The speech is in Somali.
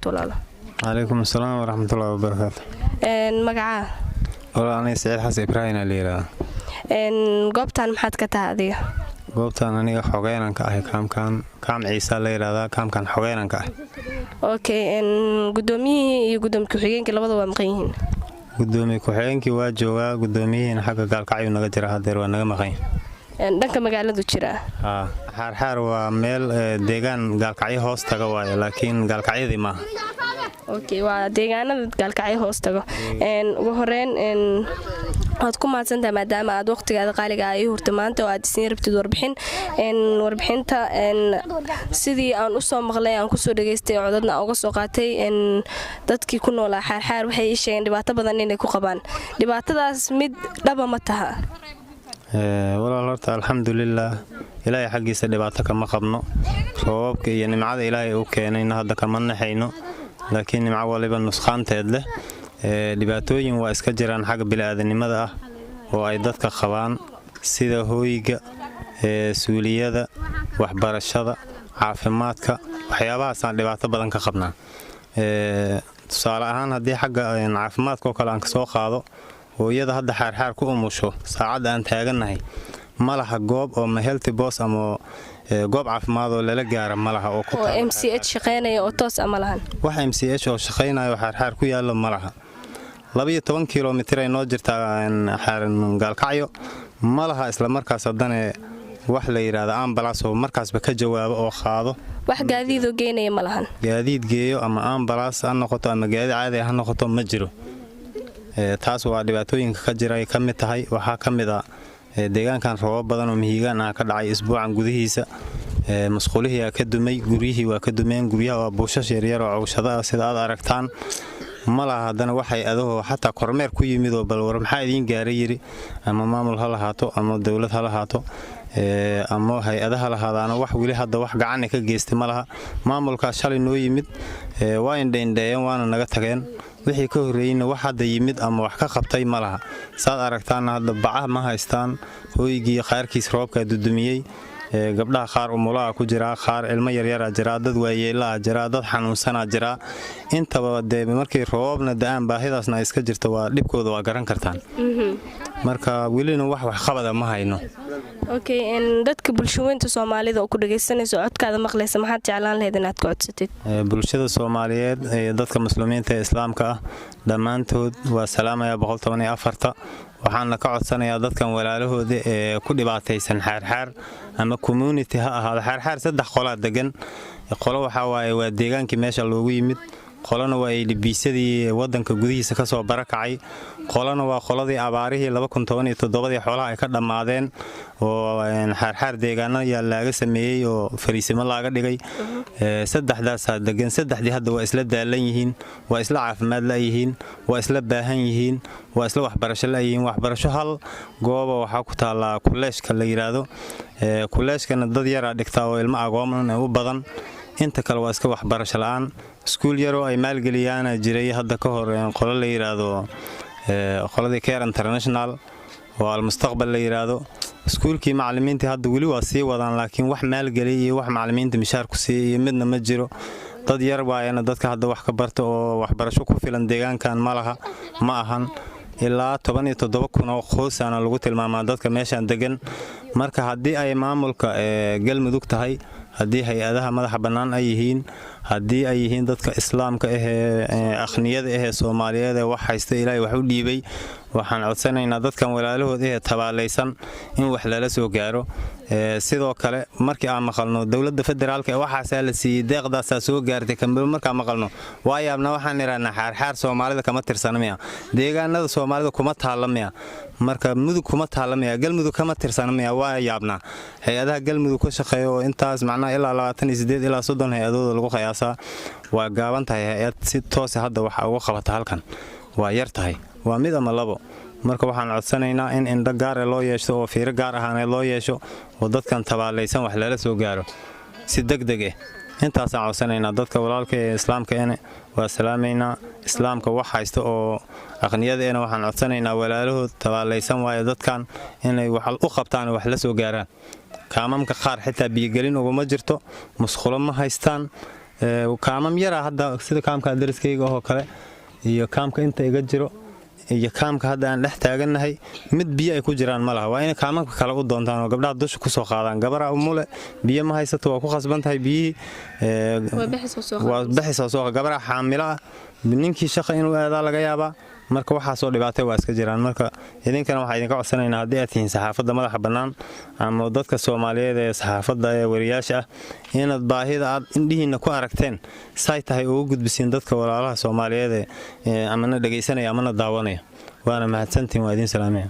Wabarakaatu walaalo. Calaykum asalaam waraxmatullahi wabarakaatu. Magacaa? Walaal, aniga Saciid Xasan Ibraahim aa la yidhahdaa. Goobtan maxaad ka tahay adiga? Goobtan aniga xogeenan ka ahay. Kaamkan Kaam Ciisa la yidhahdaa, kaamkan xogeenan ka ahay. Okay, gudoomiyihii iyo gudoomiye ku-xigeenkii labada waa maqan yihiin? Gudoomiye ku-xigeenkii waa joogaa, gudoomiyihiina xagga Gaalkacyuu naga jira, hadeer waa naga maqan. Dhanka magaaladu jiraa? Haa, Xaarxaar waa meel deegaan Gaalkacyo hoos taga waaye, laakiin Gaalkacyadii maaha. Okay, waa deegaanada Gaalkacyo hoos tago. Ugu horeyn waad ku mahadsantahay maadaama aad waqtigaada qaaliga ah ii hurta maanta oo aad isiin rabtid warbixin. Warbixinta sidii aan usoo maqlay, aan kusoo dhageystay, codadna aan uga soo qaatay dadkii ku noolaa Xaarxaar, waxay ii sheegeen dhibaato badan inay ku qabaan. Dhibaatadaas mid dhaba ma taha? Walaal, horta alxamdulilaah, Ilaahay xaggiisa dhibaato kama qabno. Roobabka iyo nimcada Ilaahay uu keenayna hadda kama naxayno, laakiin nimco waliba nusqaanteed leh. Dhibaatooyin waa iska jiraan xagga bini'aadanimada ah oo ay dadka qabaan, sida hooyga, suuliyada, waxbarashada, caafimaadka. Waxyaabahaasaan dhibaato badan ka qabnaa. Tusaale ahaan, haddii xagga caafimaadka oo kale aan kasoo qaado, hooyada hadda Xaarxaar ku umusho saacadda aan taagannahay ma laha goob oo ma health post ama goob caafimaad oo lala gaara ma laha. Oo MCH shaqeynaya oo toos ah ma lahan? Wax MCH oo shaqaynayo Xaarxaar ku yaallo ma laha. 12 kilomitir ay noo jirtaa Gaalkacyo. Ma laha isla markaas haddane wax la yidhaahda ambulance oo markaasba ka jawaabo oo qaado. Wax gaadiidoo geynaya ma lahan? Gaadiid geeyo, ama ambulance ha noqoto ama gaadiid caadi ha noqoto, ma jiro. Taas waa dhibaatooyinka ka jira ay ka mid tahay. Waxaa ka mid a deegaankan roobab badan oo mihigaan ah ka dhacay isbuucan gudihiisa. Masquulihii aa ka dumay, guryihii waa ka dumeen. Guryaha waa buushash yaryar oo cawshado ah, sida aad aragtaan. Ma laha haddana waxay adahoo xataa kormeer ku yimid oo bal war maxaa idiin gaaray yiri, ama maamul ha lahaato ama dowlad ha lahaato ama hay-ada ha lahaadaana, wax weli hadda wax gacana ka geystay ma laha. Maamulkaas shalay noo yimid waa indhaindheeyeen, waana naga tageen. Wixii ka horreeyeyna wax hadda yimid ama wax ka qabtay ma laha. Saad aragtaanna hadda bacaha ma haystaan. Hooygii qaarkiis roobkaa dudumiyey. Gabdhaha qaar umulaha ku jiraa, qaar ilmo yaryaraa jiraa, dad waayeelaha jiraa, dad xanuunsanaa jiraa. Intaba dee markay roobabna da-aan, baahidaasna ay iska jirto, waa dhibkooda waa garan kartaan. Marka welina wax waxqabada ma hayno. Okay, dadka bulshaweynta Soomaalida oo ku dhagaysanayso, codkaada maqlaysa, maxaad jeclaan lahayd inaad ka codsatid? Bulshada Soomaaliyeed iyo dadka Muslimiinta ee Islaamka ah dhammaantood waa salaamaya 114-ta. Waxaana ka codsanayaa dadkan walaalahooda ee ku dhibaataysan Xaarxaar ama community ha ahaado. Xaarxaar saddex qolaa degan. Qolo waxaa waaye waa deegaankii meesha loogu yimid, qolona waa IDP-yadii wadanka gudihiisa kasoo barakacay, qolona waa qoladii abaarihii 2017-dii xoolaha ay ka dhammaadeen oo Xaarxaar deegaano yaa laaga sameeyey oo fariisimo laaga dhigay. Saddexdaasaa degan. Saddexdii hadda waa isla daalan yihiin, waa isla caafimaad la'yihiin, waa isla baahan yihiin, waa isla waxbarasho la'yihiin. Waxbarasho hal gooba waxaa ku taallaa, kuleeshka la yidhaahdo. Kuleeshkana dad yaraa dhigtaa oo ilmo agooman u badan. Inta kale waa iska waxbarasho la'aan. Iskuul yaroo ay maalgeliyaana jiray hadda ka hor qolo la yidhaahdo, qoladii Care International oo Almustaqbal la yidhaahdo. Iskuulkii macalimiintii hadda weli waa sii wadaan, laakiin wax maalgeliya iyo wax macalimiinta mishaar ku siiya iyo midna ma jiro. Dad yar waayana dadka hadda wax ka barta oo waxbarasho ku filan deegaankan ma laha, ma ahan. Ilaa 17,000 oo qoysaana lagu tilmaamaa dadka meeshaan degan. Marka haddii ay maamulka Galmudug tahay, haddii hay-adaha madaxa bannaan ay yihiin, haddii ay yihiin dadka Islaamka ahee akhniyada ahee Soomaaliyeed ee wax haysta, Ilaahay wax u dhiibay, waxaan codsanaynaa dadkan walaalahood ahee tabaalaysan in wax lala soo gaaro. Sidoo kale, markii aan maqalno dowladda federaalka ee waxaasaa la siiyey, deeqdaasaa soo gaartay kambelo, markaan maqalno waa yaabna. Waxaan idhahnaa, Xaarxaar Soomaalida kama tirsana miya? Deegaanada Soomaalida kuma taalla miya? Marka Mudug kuma taalla miya? Galmudug kama tirsana miya? Waa yaabnaa. Hay-adaha Galmudug ka shaqeeya oo intaas macnaha ilaa 28 ilaa 30 hay-adooda lagu qiyaasaa, waa gaaban tahay. Hay-ad si toose hadda waxa uga qabata halkan waa yar tahay, waa mid ama labo. Marka waxaan codsanaynaa in indho gaara loo yeesho oo fiiro gaar ahaaneed loo yeesho oo dadkan tabaalaysan wax lala soo gaaro si deg deg ah. Intaasaan codsanaynaa. Dadka walaalka ee Islaamka ene waa salaamaynaa. Islaamka wax haysta oo aqniyada waxaan codsanaynaa walaalahood tabaalaysan waayo dadkan inay wax u qabtaan, wax la soo gaaraan. Kaamamka qaar xitaa biyogelin uguma jirto, musqulo ma haystaan. Kaamam yaraa hadda, sida kaamka dariskayga oo kale iyo kaamka inta iga jiro iyo kaamka hadda aan dhex taagannahay, mid biyo ay ku jiraan ma laha. Waa inay kaamamka kale u doontaan oo gabdhaha dusha ku soo qaadaan. Gabaraa umule, biyo ma haysato, waa ku khasban tahay biyihii, waa baxaysaa soo. Gabaraa xaamilo ah, ninkii shaqa inuu aadaa laga yaabaa. Marka waxaasoo dhibaatay waa iska jiraan. Marka idinkana waxaa idinka codsanaynaa, haddii aad tihiin saxaafadda madaxa bannaan ama dadka Soomaaliyeed ee saxaafadda ee wariyaasha ah, inaad baahida aad indhihiinna ku aragteen say tahay ugu gudbisiin dadka walaalaha Soomaaliyeed ee amana dhegaysanaya amana daawanaya. Waana mahadsantihin, waa idiin salaamaya.